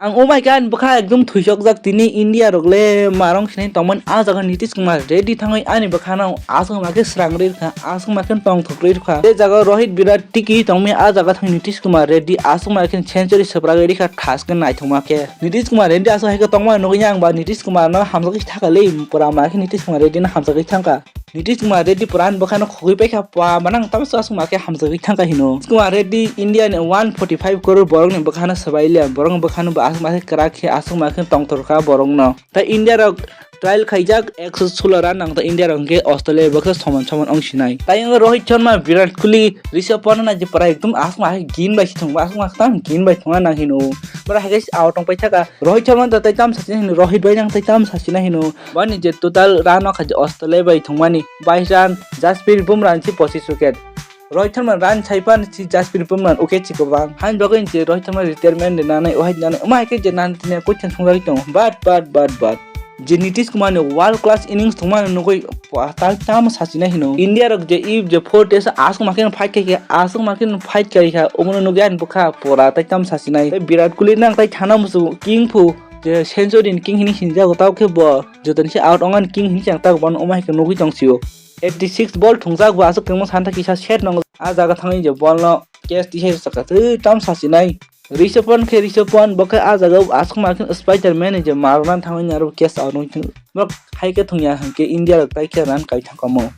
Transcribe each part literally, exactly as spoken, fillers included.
Ang umai khe ani bwkha ekdum thwisokjak, tini India rok le marong sinai tongmani. A jaga Nitish Kumar Reddy thangwi ani bwkhano aswk ma khe srang rwi rwkha, aswk ma khe tongthok rwi rwkha. Je jaga Rohit Virat tiki tongmani, a jaga thang Nitish Kumar Reddy aswk ma khe century swprak rwi rwkha, thas khe naithok ma khe. Nitish Kumar Reddy aswk hai khe tongmani nugwi ang ba Nitish Kumar no hamjagwi thaka le, pura ma khe Nitish Kumar Reddy no hamjagwi thangkha. Nitish Kumar Reddy pura ani bwkhano khogwi paikha, pa manang tamsa aswk ma khe hamjagwi thangkha hino. Nitish Kumar Reddy India ni one forty five crore borok ni bwkhano swbai le, borok ni bwkhano bo aswk ma khe kwrak khe aswk ma khe tongthor kha borok no. Tai India rok trial khaijak ekso solo run nang, tai India rok hwnkhe Australia bo khe soman soman wng sinai. Tai wng Rohit Sharma, Virat Kohli, Rishabh Pant na je pura ekdum aswk ma khe gin bai si thwng, aswk ma khe tam gin bai thwngna nang hino. Bora hai khe out wng paithaka. Rohit Sharma da tai tam sachina hino, Rohit bai nang tai tam sachina hino. Bani je total run o khaji Australia bai thwngmani bais run, Jasprit Bumrah ni si pochis wicket. Rohit Sharma run saipan si Jasprit Bumrah wicket si kwbang. Hain bagwi je Rohit Sharma retirement de nanai, ohai nanai. Umai khe je nan tine question sungjagwi tongo. But, but, but, but. Je Nitish Kumar ni world class innings thwngmani nugwi pa-, ta-, tamo sachina hino. India rok je i je four test aswk ma khe fight khai khe, aswk ma khe fight khai kha, omono nugwi ani bwkha pura tai tamo sachinai. Tai Virat Kohli nang tai thana musu king phu, je century ni king hini sinjago, tao khe bo jotoni se out ongani king hini chang tak bono omo hai khe nugwi tong sio. Eighty six ball thungjak bo aswk tongmo santa kisa set nang a jaga thangwi je ball no catch tisai saka twi tam sachinai. Rishabh Pant khe Rishabh Pant bo khe a jaga o aswk ma khe Spider-Man ni je marwna thangwi aro catch out wngwi thang. Bo hai khe thungya hwnkhe India rok tai khe run kai thangkamo.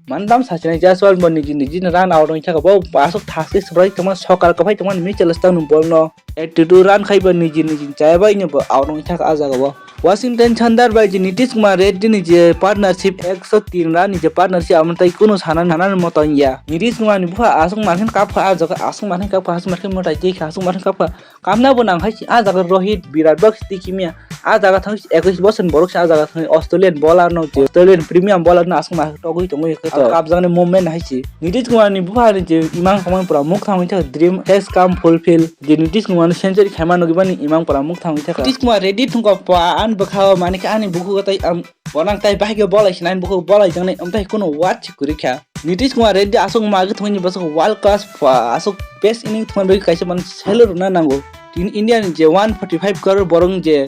Mandam sachinai Jaiswal bo niji niji run out wngwi thangkha, bo aswk thas khe swbrai tongma sokar kwphai tongmani Mitchell Stark ni ball no eighty two run khai bo niji niji chaya bai ni bo out wngwi thangkha a jaga o. Washington Sundar bai je Nitish Kumar Reddy ni je partnership, ekso tin run ni je partnership, amo tai kunu sana nana ni moto ya. Nitish Kumar ni bupha aswk ma khe kapkha a jaga, aswk ma khe kapkha, aswk ma khe mwtai twi kha, aswk ma khe kapkha. Kamna bo nang hai si a jaga Rohit Virat bok tiki mia. A jaga thang ekais bosor ni borok si a jaga thang Australian bowler no je, Australian premium bowler no aswk ma togwi tongwi khe to. Aro kapjaknai movement hai si. Nitish Kumar ni bupha ni je imang tongmani pura muk thangwi thang dream has come fulfill. Je Nitish Kumar ni century khaima nugwi bani imang pura muk thangwi thang. Nitish Kumar Reddy thungkha pa ani bwkha o, mani khe ani bukhuk o tai ang bo nang tai bahai khe bolai sinai bukhuk bolai jangnai, amtai kunu watch kwrwi kha. Nitish Kumar Reddy aswk ma khe thungni bwswk world class pa aswk best inning thumani bagwi kaisa man salute rwna nango. Tini India ni je one forty five crore borok je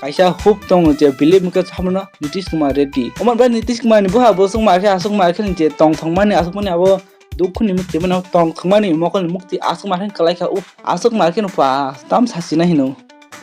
kaisa hope tongo je believe wngkha samono Nitish Kumar Reddy. Omo bai Nitish Kumar ni bupha bo aswk ma khe aswk ma khe je tong thangmani aswk mani abo dukhu ni mukti mano tong thangmani mokol ni mukti aswk ma khe kwlai kha, uh, aswk ma khe no pa tam sachina hino.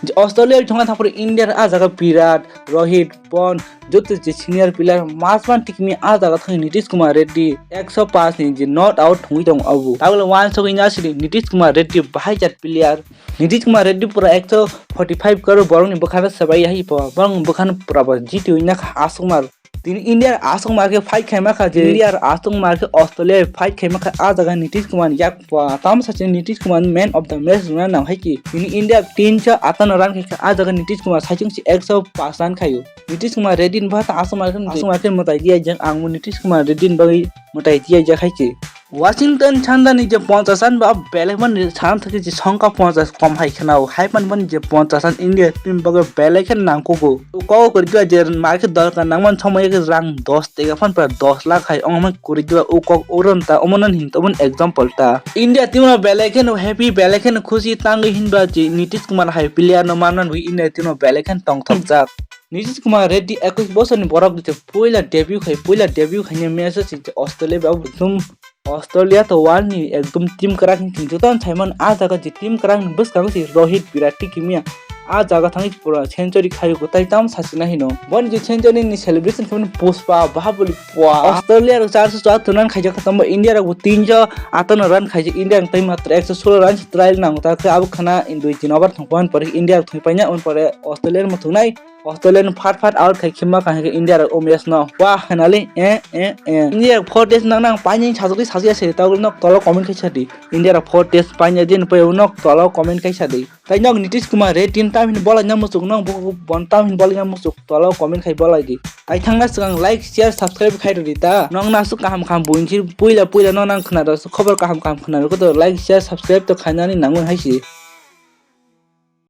Je Australia thangna thangphuru India a jaga Virat, Rohit, Pant, joto je senior player masman tikmi a jaga thangwi Nitish Kumar Reddy ekso paanch ni je not out thangwi tongo abo. Tabole wansugwi nasidi Nitish Kumar Reddy bahai jat player. Nitish Kumar Reddy pura ekso forty five crore borokni bwkhano swbai yahi po. Borokni bwkhano pura bo jitiwi nakha aswkmar. Tini India aswkmar khe fight khaima kha je India aswkmar khe Australia fight khaima kha a jaga Nitish Kumar yak po. Tamo sachi Nitish Kumar man of the match rwna nang hai ki. Tini India tinso atano run khai kha a jaga Nitish Kumar saichung si ekso paanch run khaio. Nitish Kumar Reddy ni bwkha aswk ma khe aswk ma khe mwtai tiyajak, ang bo Nitish Kumar Reddy ni bagwi mwtai tiyajak hai se. Washington Sundar ni je ponchash run ba belai man sana thangwi je songkha ponchash kom hai khwnao, hai man bani je ponchash run India team bagwi belai khe nangkugo. O kok kwrwi je ma khe dorkar nangman somoi khe rang dos tega phan pura dos lakh hai ongman kwrwi ba o kok oron ta omono hin tomon example ta. India team no belai khe no happy, belai khe no khusi tangwi hinba je Nitish Kumar hai player no manman wi India team no belai khe tongthokjak. Nitish Kumar Reddy ekais bosorni borok je puila debut khai, puila debut khaina match o se Australia bai ekdum Australia to world ni ekdum team kwrak ni joto no saimano, a jaga je team kwrak ni bwskango se Rohit Virat tei kimia a jaga thangwi pura century khaio, kwtai tamo sachina hino. Boni je century ni celebration khaimani Pushpa Bahubali pua Australia rok charso chuatto run khaijak kha, tamo India rok bo tinso atano run khaijak, India rok tei matro ekso solo run se trial nango ta khe abo khana dui tin over thangpa pore India rok thangpaina on pore Australia rok thungnai. Australia no phat phat out khai khima kaham khe India rok o match no. Wah, finally, eh, eh, eh. India rok four test nang nang painani sajagwi sajagya se, tawgwlwi nok tolo comment khai sadi. India rok four test painani din pai nok tolo comment khai sadi. Tai nok Nitish Kumar Reddy tin tam hin bolai na muchuk, nok buku bon tam hin bolai na muchuk, tolo comment khai bolai di. Tai thangna swkang like, share, subscribe khai rwdi ta. Nok na su kaham kaham buin si puila puila no nang khna da su khobor kaham kaham khna rwkhe to like, share, subscribe to khainani nango hai si.